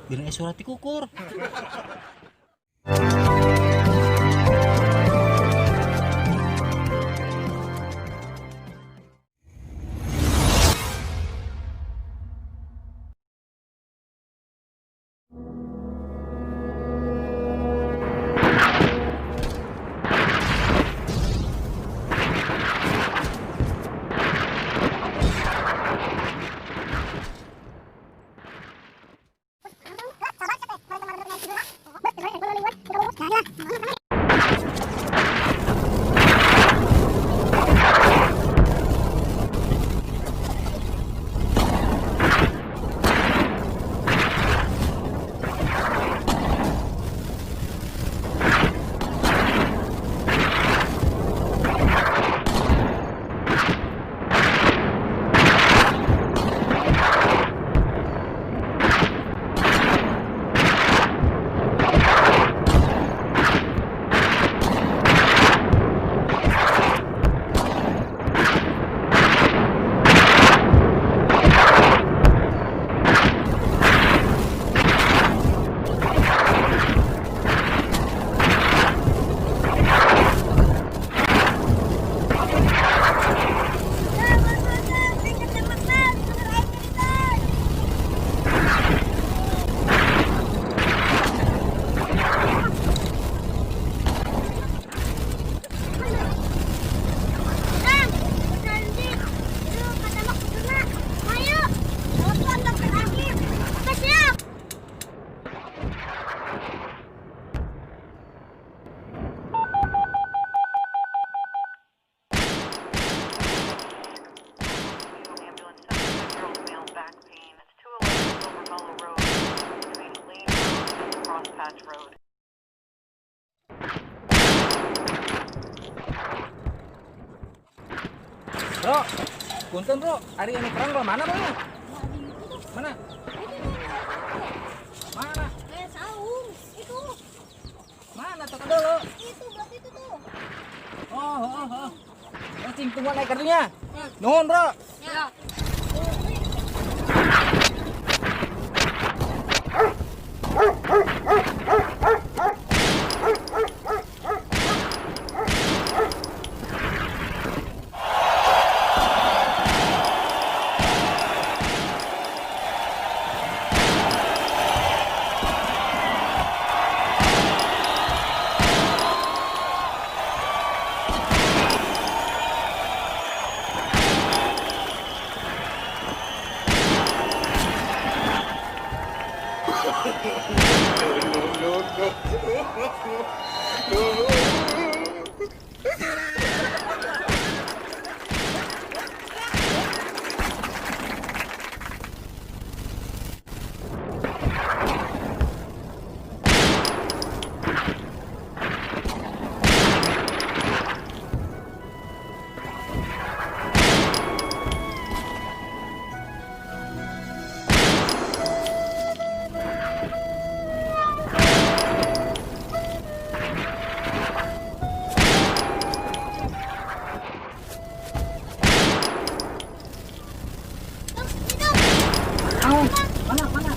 Biar surat dikukur. Ambulance 75-year-old male back pain. It's 211 Silver Hollow Road between Lane Road and Cross Patch Road. Bro, punten bro, ari anu perang bro, mana bro? Mana? Mana? Kayak saung itu. Mana toko dulu? Itu berarti itu tuh. Oh, oh, oh. Oh, cing tungguan naik kartunya. Nuhun, bro. Ya. Itu. Au, mana, mana?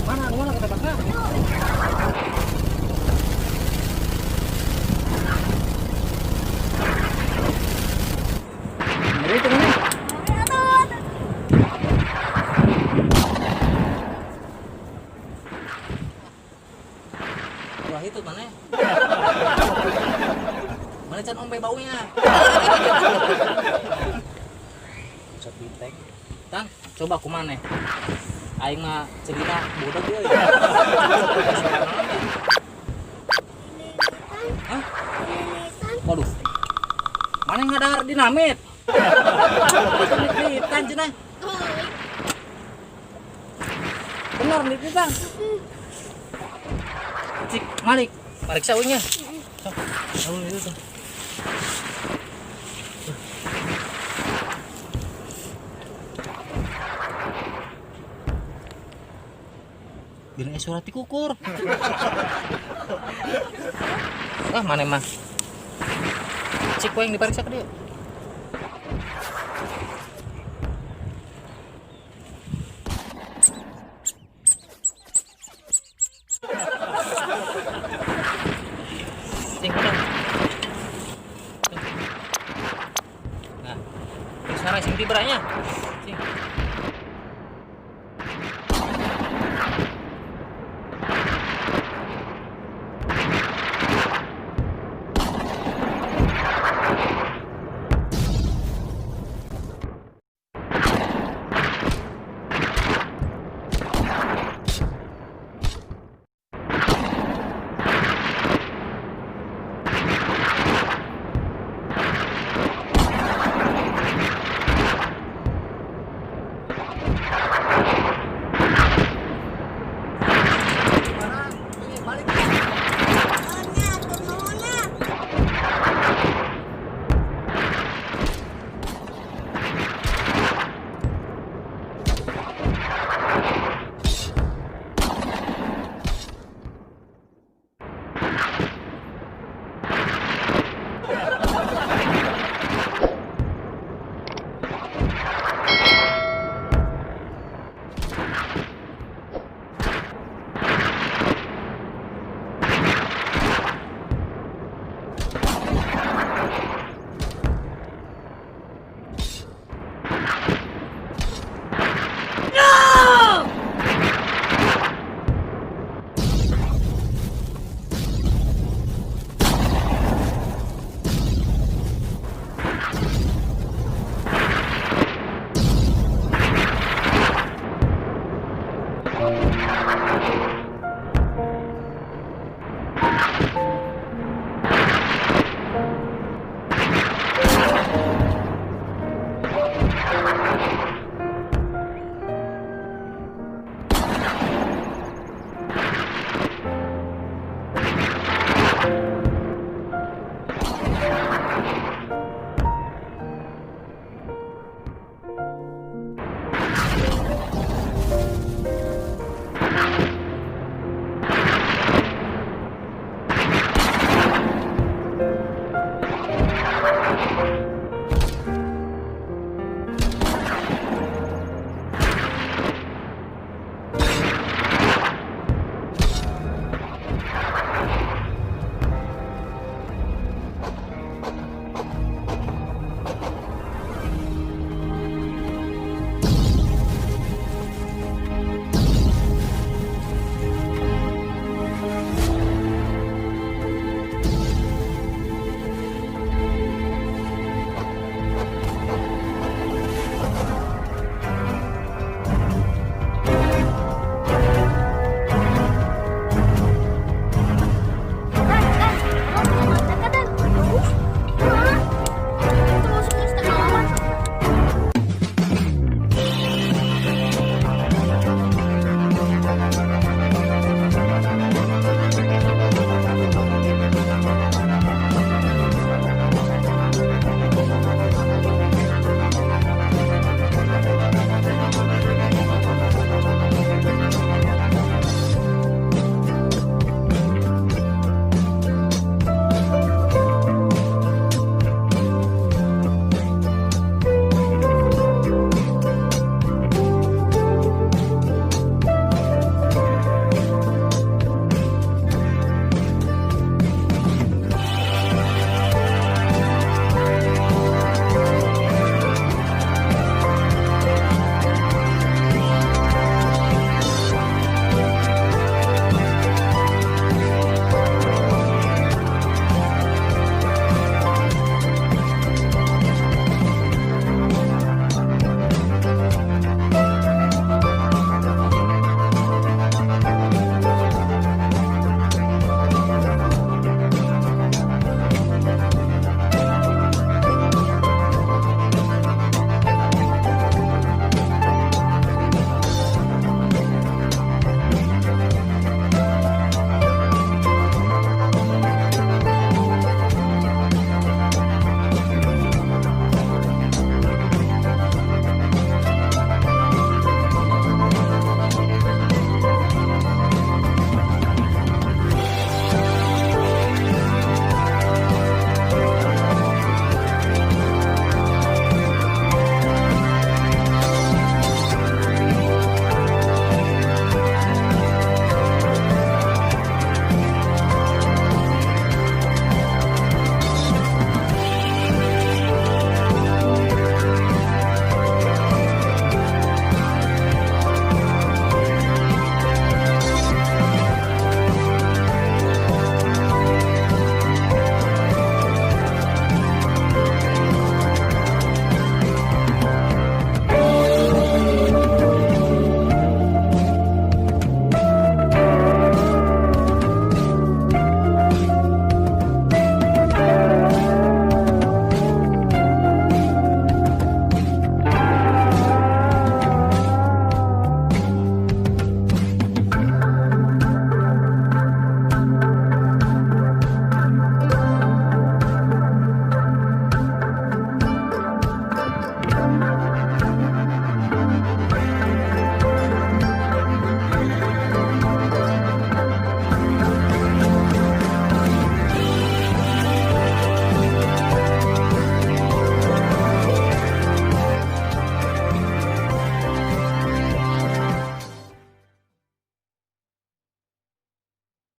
Mana, mana kata bakna? Ngeri itu mana? Wah, itu mana? Mana can ombe baunya? Buset binteng. Tang, coba kumane? Aing mah cerita bodoh euy. Hah? Waduh. Mana yang ngadar dinamit? Nit-nitan cenah. Bener nit-nitan. Cik, Malik, pariksa euy nya. Sok, itu tuh. Biar surat dikukur. Ah, mana mah? Cik yang diperiksa ke dia. Sana sing tibranya. Sing. Nuhunnya, atur nuhunnya.